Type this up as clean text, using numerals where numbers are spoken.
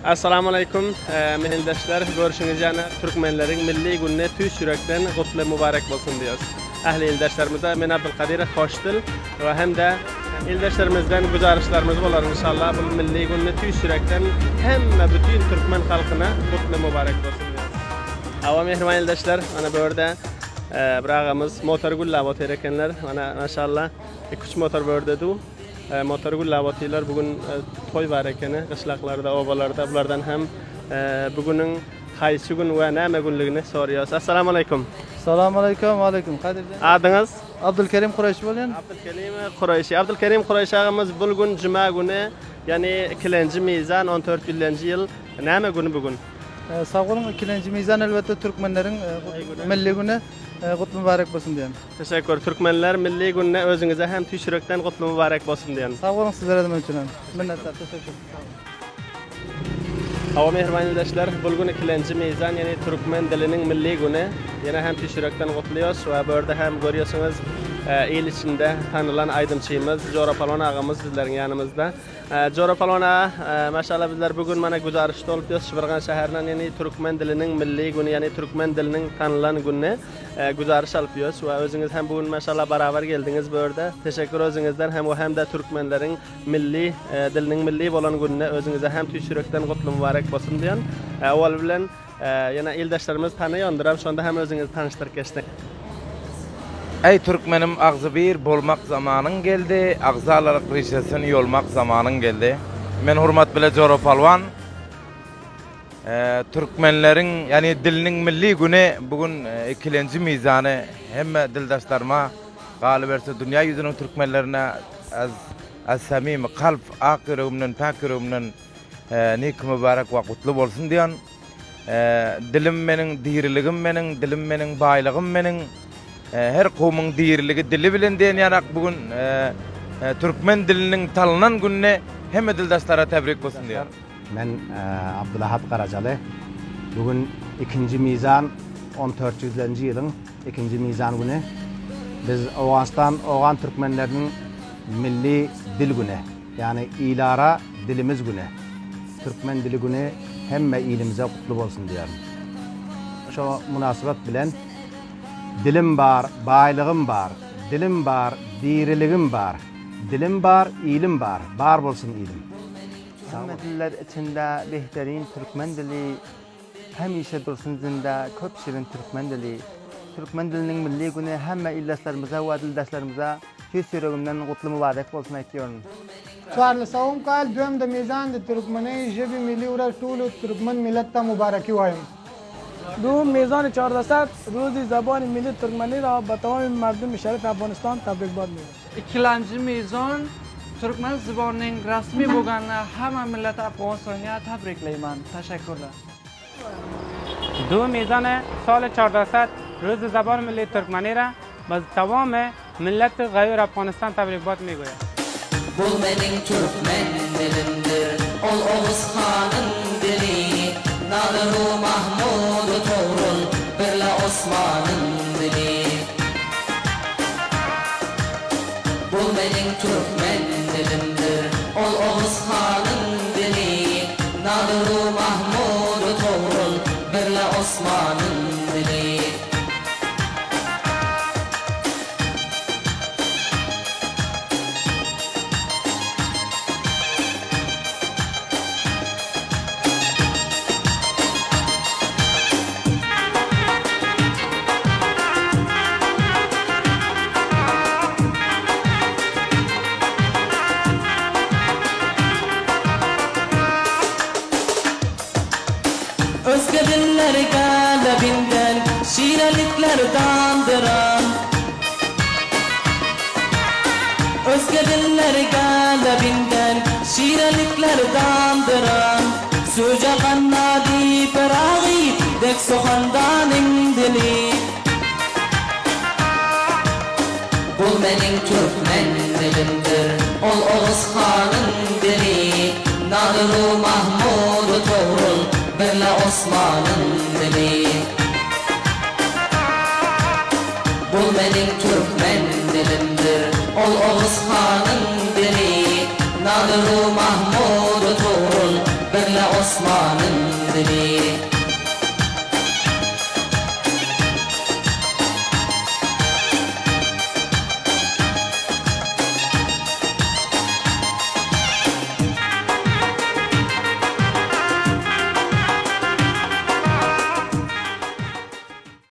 Assalamualeýkum ildeşler görşüňiz ýaly türkmenleriň milli gününe tüýs ýürekden gutly mübarek bolsun diýýäs. Ähli ildeşlerimize men Abdulkadyr Hoşdil we hem-de ildeşlerimizden güzaryşlarymyz bolar inşallah bu milli gününe tüýs ýürekden hemme bütin türkmen halkyna gutly mübarek bolsun diýýäs. Hawa mähriban ildeşler mana bu ýerde bir agamyz motor gülläp otyr ekenler mana maşallah iki üç motor bu ýerde dur. Motor gülläp otyrlar. Bu gün toý bar ekeni gyşlaklarda, obalarda. Bulardan hem bu günüň haýsy gün we näme günlügini soraýarys. Assalamu aleýkum. Salam aleýkum, waleýkum. Kadirjan. Adyňyz? Abdulkerim Kuraýşy bolýan. Abdulkerim Kuraýşy. Abdulkerim Kuraýşy agamyz bul gün juma güni, ýagny ikilenji mizan 14 ýüzlenji ýyl näme güni bu gün? Sag boluň. Ikilenji mizan elbetde türkmenleriň milli güni. Gutly mübarek bolsun diýen. Teşekkür. Türkmenler milli gününe özüňize hem tüýs ýürekden gutly mübarek bolsun diýen. Sag boluň sizlere de men üçin hem. Minnetdar. Teşekkür. Sag boluň. Hawa mähriban ildeşler, bul gün ikilenji mizan ýagny türkmen diliniň milli güni. Ýene hem tüýs ýürekden gutlyýos we bu ýerde hem görýosiňiz il içinde tanylan aýdymçymyz Jora Palwan agamyz bizleriň ýanymyzda. Jora Palwan aga, maşallah bizler bu gün mana güzaryşda bolup ýos Şibirgan şäherinden ýagny türkmen diliniň milli güni ýagny türkmen diliniň tanylan güni. Güzaryş alyp ýös we özüňiz hem bu gün maşallah barabar geldiňiz bu ýerde. Teşekkür özüňizden hem we hem-de türkmenleriň milli diliniň milli bolan gününe özüňize hem tüýs ýürekden gutly mübarek bolsun diýen. Owal bilen ýene ildeşlerimiz tanaýandyram şonda hem özüňizi tanyşdyryp geçseň. Eý türkmenim agzybir bolmak zamanyň geldi agzalalyk rişesini ýolmak zamanyň geldi. Men Hurmat bile Jora Palwan. Türkmenleriň, ýagny diliniň milli güni bu gün ikilenji mizany hemme dildaşlaryma, galyberse dünýä ýüzüniň türkmenlerine az az samimi kalp, ak ýüregimden, päk ýüregimden nik mübarek we gutly bolsun diýen. Dilim meniň diriligim meniň, dilim meniň baýlygym meniň. Her kowumyň diriligi dili bilen diýen ýanak bu gün türkmen diliniň talynan gününe hemme dildaşlara täbrik bolsun diýen. Men Abdulahat Garajaly. Bu gün ikinji mizan on tört ýüzlenji ýylyň ikinji mizan güni. Biz Owganystan owgan türkmenleriniň milli dil güni, ýagny ilara dilimiz güni, türkmen dili güni hemme ilimize gutly bolsun diýerin. Şo munasybat bilen Dilim bar, baýlygym bar, dilim bar, diriligim bar, dilim bar, ilim bar, bar bolsun ilim. Hemme diller içinde behterin türkmen dili, Hemişe dursun zinde köp şirin türkmen dili. Türkmen diliniň milli güni hemme ildeşlerimize we dildeşlerimize tüýs ýüregimden gutly mübarek bolsun aýtýaryn. څوارلسوم کال دویم د میزان د ترکمنۍ ژبې ملي ورځ ټولو ترکمن ملت ته مبارکي وایم. دوم میزان 1400 روز زبان ملی ترکمنی را به تمام مردم شریف افغانستان تبریک باد میگم. Ikkilamchi mezon turkman zibonining rasmiy bo'lganini hamma millat Afg'onistonga tabriklayman. Tashakkurlar. دو میزان سال 1400 روز زبان ملی ترکمنی را به تمام ملت غیور افغانستان تبریک باد میگوید. Bul meniň türkmen dilimdir, ol Oguz hanyň dili, Nadyru Mahmudu Togrul birle Osmanyň dili. Bul meniň türkmen dilimdir, ol Oguz hanyň dili, Nadyru Mahmudu Togrul birle Osmanyň dili. Özge diller galebinden şirelikler damdıran. Özge diller galebinden şirelikler damdıran. Söze kannadi peragi dek sohandanın dili. Bul meniň türkmen dilimdir, ol Oguz hanyň dili, Nadyru Mahmudu Togrul birle Osmanyň dili. Bul meniň türkmen dilimdir, ol Oguz hanyň dili, Nadyru Mahmudu Togrul birle. Osmanyň dili.